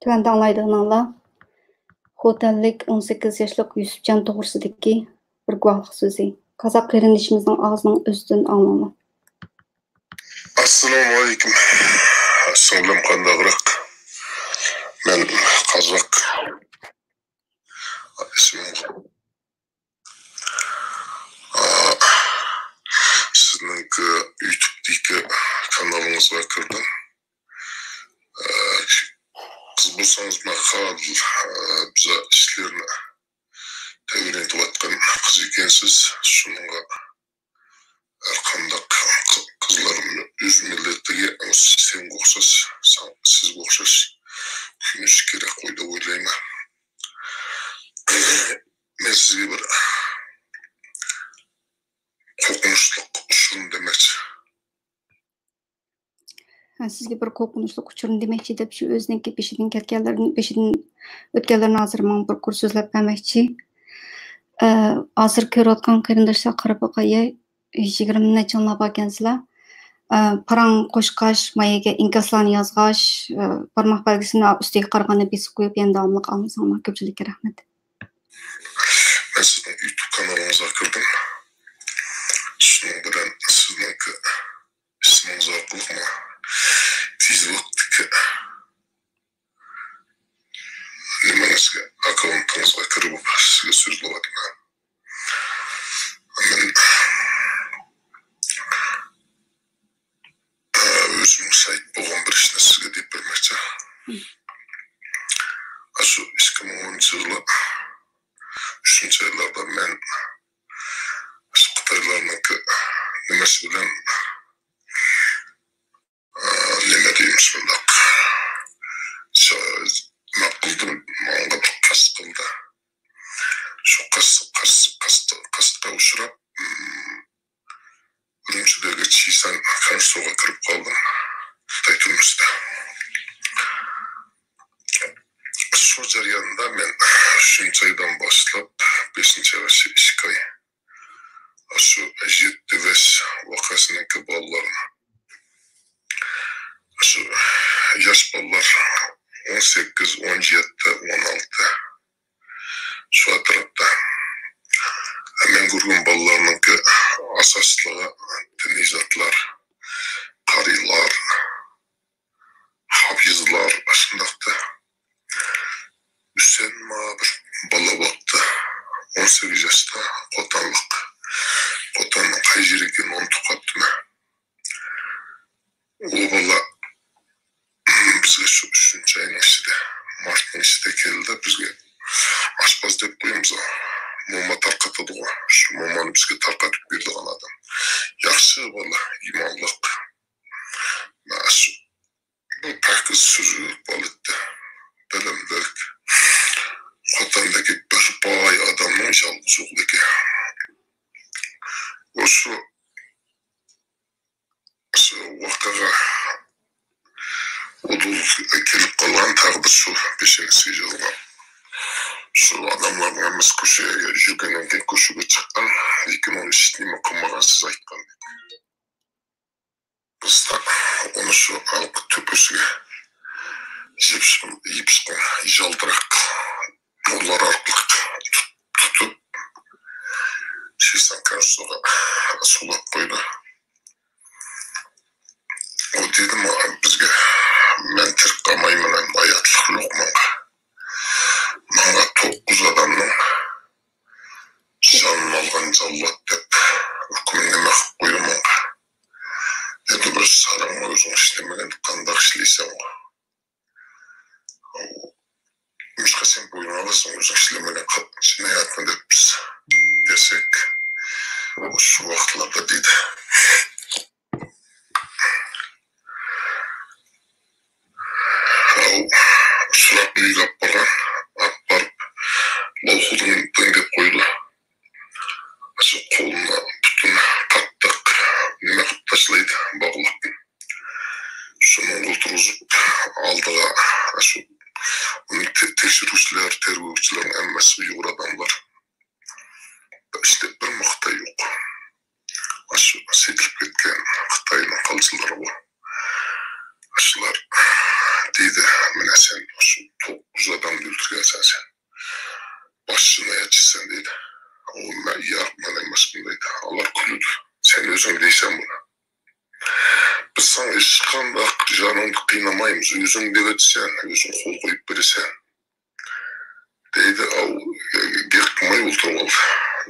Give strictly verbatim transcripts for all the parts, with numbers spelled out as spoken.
تۆۋەندە ئاڭلايدىغىنىڭلار خوتەنلىك ئون سەككىز ياشلىق يۈسۈپجان توغرىسىدىكى بىر گۇۋاھلىق سۆزى. قازاق قېرىندىشىمىزنىڭ ئاغزىنىڭ ئۆزىدىن ئاڭلاڭلار. ئەسسالامۇ ئەلەيكۇم. سىڭلىم قانداقراق؟ مەن قازاق. ئىسمىم سىزنىڭكى يۇتۇبتىكى كانالىڭىزغا كىردىم. قىز بولسىڭىز، ماقال بىزا ئىشلىرىنى تەۋرىنىۋاتقان قىز ئىكەنسىز. شۇنىڭغا ھەر قانداق قىزلار ئۆز مىللىتىگە سەنگە ئوخشاش، سىزگە ئوخشاش كۆيۈنۈشى كېرەك قوي دەپ ئويلايمەن. مەن سىزگە بىر قورقۇنچلۇق ئۇچۇرنى دېمەكچى. سىزگە بىر قورقۇنچلۇق ئۇچۇرنى دېمەكچى دەپ، شۇ ئۆزىنىڭكى بېشىدىن كەتكەنلىرىنى، بېشىدىن ئۆتكەنلىرىنى ھازىر ماڭا بىر قۇر سۆزلەپ بەرمەكچى. ئە، ھازىر كۆرۈۋاتقان قېرىنداشلار قاراپ باقاي، يىگىرمە نەچچە يىللار باركەنسىلەر. ئە، پاراڭ قوشقاچ، مايەگە ئىنكاسلارنى يازغاچ، ئە، بارماق بەلگىسىنى ئۈستىگە قارىغاننى بېسىپ قويۇپ، يەنە داۋاملىق ئاڭلىساڭلار كۆپچىلىككە رەھمەت. مەن سىزنىڭ يۇتۇب كانالىڭىزغا كىردىم. شۇنىڭ بىلەن سىزنىڭكى ئىسمىڭىز ئارقىلىقمۇ تېز ۋاقىتتىكى نېمىڭىزگە، ئاككاونتىڭىزغا كىرىپ سىزگە سۆزلەۋاتىمەن. مەن ئۆزۈم سايىت بولغان بىر ئىشنى سىزگە دەپ بەرمەكچى. ئاشۇ ئىككى مىڭ ئونىنچى يىلى ئۈچىنچى ئايلاردا مەن شۇ خىتايلارنىڭكى نېمىسى بىلەن، ئە، نېمە دەيمىز، شۇنداق نېمە قىلدىم، ماڭا بىر قەست قىلدى. شۇ قەست، قەست، قەست، قەستقە ئۇچراپ، ئۈرۈمچىدىكى چىسەن كەنسۇغا كىرىپ قالدىم، خىتاي تۈرمىسىدە. شۇ جەرياندا مەن ئۈچىنچى ئايدىن باشلاپ بەشىنچى ئايغىچە ئىككى ئاي شۇ يەتتە بەش ۋەقەسىنىڭكى بالىلارنى، شۇ ياش بالىلار ئون سەككىز، ئون يەتتە، ئون ئالتە، شۇ ئەتراپتا. مەن كۆرگەن بالىلارنىڭكى ئاساسلىقى دىنىي زاتلار، قارىيلار، ھاپىزلار، ئاشۇنداقتا. ئۈچەيلا بىر بالا بوپتۇ. ئون سەككىز ياشتا، قوتانلىق. قوتاننىڭ قايسى يېرى ئىكەنلىكىنى ئۇنتۇپ قاپتىمەن. ئۇ بالا بىزگە شۇ ئۈچىنچى ئاينىڭ ئىچىدە، مارتنىڭ ئىچىدە كەلدى بىزگە. ئاشپاز دەپ قويىمىز، موما تارقىتىدىغۇ، شۇ مومانى بىزگە تارقىتىپ بېرىدىغان ئادەم. ياخشى بالا، ئىمانلىق. مانا شۇ، بۇ پاكىز سۈزۈك بالا ئىدى. بىلىملىك. خوتەندىكى بىر باي ئادەمنىڭ يالغۇز ئوغلى ئىكەن. ئۇ شۇ، شۇ ۋاقىتقا ئۇدۇل كېلىپ قالغان تەقدىر شۇ پېشىنىسىگە يازغان. شۇ ئادەملەرنىڭ ھەممىسى كوچىغا يۈگۈرگەندىن كېيىن كوچىغا چىققان، لېكىن ئۇ ھېچنېمە قىلمىغان، سىز ئېيتقاندەك. بىز ئۇنى شۇ ھالقا تۆپىسىگە يېپىشقان، يېپىشقان يالتىراق نۇرلار ئارقىلىق تۇت-، تۇتۇپ، شىسەن كارسۇغا سولاپ قويدى. ئۇ دېدى، ما-، بىزگە، مەن تىرىك قالمايمەن، ھاياتلىق يوق ماڭا. ماڭا توققۇز ئادەمنىڭ جانىنى ئالغان جاللات دەپ ھۆكۈمنى نېمە قىلىپ قويدى ماڭا. دېدى، بىر ساراڭ ئۆزۈڭ ئىشلىمىگەن، قانداق ئىشلەيسەن؟ نېمىشقا سەن بوينۇڭ ئالىسەن، ئۆزۈڭ ئىشلىمىگەن جىنايەتنى دەپ بىز دېسەك، شۇ ۋاقىتلاردا دېدى. ئاۋۇ سوراپ ئۆيگە ئاپارغان، ئاپىرىپ، لاۋخۇدىن دەپ قويىدۇ. شۇ قولىنى پۇتىنى قاتتىق نېمە قىلىپ تاشلايدۇ، باغلاپ. شۇنى ئولتۇرغۇزۇپ، ئالدىغا شۇ ئۇنى تە-، تەكشۈرگۈچىلەر، تەربىيەچىلەرنىڭ ھەممىسى ئۇيغۇر ئادەملەر. ئىشلەپ بەرمەكتە يوق. ئاشۇ سېتىلىپ كەتكەن خىتاينىڭ قالچىلىرىغۇ. ئاشۇلار دېدى، مانا سەن توققۇز ئادامنى ئۆلتۈرگەنسەن سەن. باش جىنايەتچىسەن دەيدۇ. ئۇ مەن ياق، مەن ئەمەسمەن دەيدۇ. ئۇلار كۈلىدۇ. سەن ئۆزۈڭ دەيسەن بۇنى. بىز ساڭا ھېچقانداق جانىڭنى قىينىمايمىز. ئۆزۈڭ دەۋېتىسەن، ئۆزۈڭ قول قويۇپ بېرىسەن. دەيدۇ، ئاۋۇ گەپ قىلماي ئولتۇرۇۋالدى.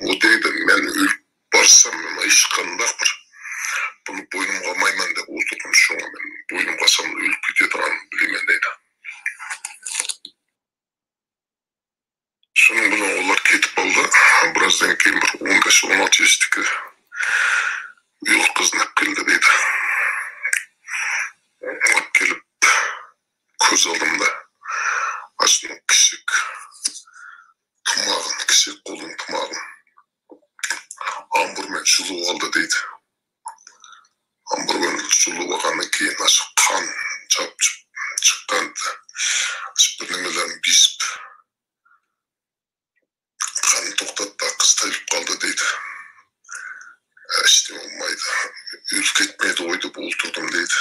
ئۇ دەيدۇ، مەن ئۆلۈپ بارسام، مەن ھېچقانداق بىر بۇنى بوينۇمغا ئالمايمەن دەپ ئولتۇردۇم، شۇڭا مەن بوينۇمغا ئالسام ئۆلۈپ كېتىدىغاننى بىلىمەن دەيدۇ. شۇنىڭ بىلەن ئۇلار كېتىپ قالدى. بىرازدىن كېيىن بىر ئون بەش، ئون ئالتە ياشتىكى ئۇيغۇر قىزنى ئەپ كەلدى دەيدۇ. ئەپ كېلىپ، كۆز ئالدىمدا ئاشۇنىڭ كىشىك تۇماغىنى، كىشىك قولىنىڭ تۇماغىنى ئامبۇر بىلەن جۇلۇۋالدى دەيدۇ. ئامبۇر بىلەن جۇلۇۋالغاندىن كېيىن، ئاشۇ قان چاپچىپ چىققان، ئاشۇ بىر نېمىلەرنى بېسىپ، قاننى توختاتتى، قىز تىرىلىپ قالدى دەيدۇ. ھېچنېمە بولمايدۇ. ئۆلۈپ كەتمەيدىغۇ دەپ ئولتۇردۇم دەيدۇ.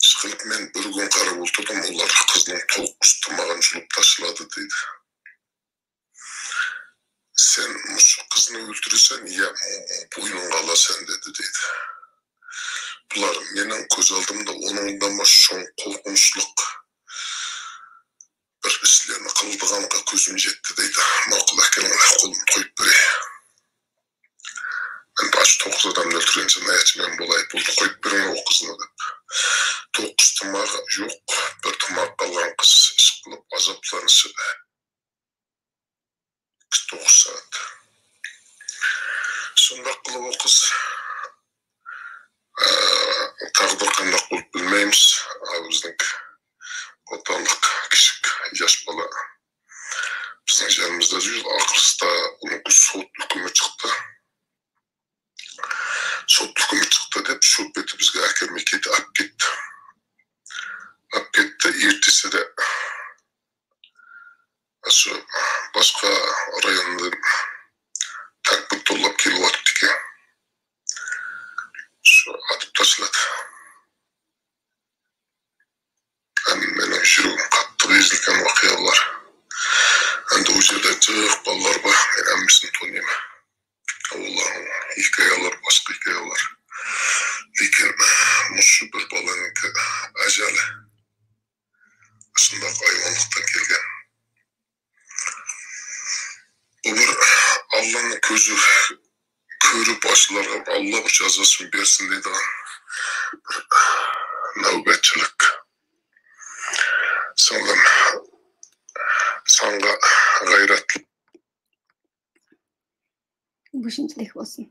ئىشقىلىپ مەن بىر كۈن قاراپ ئولتۇردۇم، ئۇلار قىزنىڭ توققۇز تىماغىنى جۇلۇپ تاشلىدى دەيدۇ. سەن مۇشۇ قىزنى ئۆلتۈرىسەن يا بوينۇڭغا ئالىسەن دېدى دەيدۇ. بۇلار مېنىڭ كۆز ئالدىمدا ئۇنىڭدىنمۇ چوڭ قورقۇنچلۇق بىر ئىشلارنى قىلىدىغانغا كۆزۈم يەتتى دەيدۇ. ماقۇل ئەكەلگىنە قولۇمنى قويۇپ بېرەي. مەن باشتا توققۇز ئادەمنى ئۆلتۈرگەن جىنايەتچى مەن بولاي، بولدى، قويۇپ بېرىڭ ئۇ قىزنى دەپ. توققۇز تىماغ يوق، بىر تىماغ قالغان قىز ئىشقىلىپ ئازابلانسا ئىككى، توققۇز سائەت. شۇنداق قىلىپ ئۇ قىز، ئە، تەقدىر قانداق بولۇپ بىلمەيمىز. ئا، بىزنىڭكى قوتانلىق كىشىك ياش بالا بىزنىڭ يېنىمىزدا يۈرىدۇ. ئاخىرسىدا ئۇنىڭ سوت ھۆكمى چىقتى. سوت ھۆكمى چىقتى دەپ، شۇ پېتى بىزگە ئەكەلمەي كېتىپ ئەپ كەتتى. ئەپ كەتتى. ئېرتىسىدە شۇ باشقا رايوندىن تەكبىر توۋلاپ كېلىۋاتىپتىكەن. شۇ ئاتىپ تاشلىدى. مېنىڭ يۈرىكىم قاتتىق ئېزىلگەن ۋەقەلەر. ئەمدى ئۇ يەردە جىق بالىلار بار، مەن ھەممىسىنى تونۇيمەن. ئۇلارنىڭ ھېكايىلىرى، باشقا ھېكايىلەر. لېكىن مۇشۇ بىر بالىنىڭكى ئەجەلى شۇنداق ھايۋانلىقتىن كەلگەن. بۇ بىر ئاللانىڭ كۆزى كۆرۈپ، ئاشۇلارغا ئاللا بىر جازاسىنى بەرسۇن دەيدىغان بىر نۆۋەتچىلىك. سىڭلىم، ساڭا غەيرەت. بۇ شۇنچىلىك بولسۇن.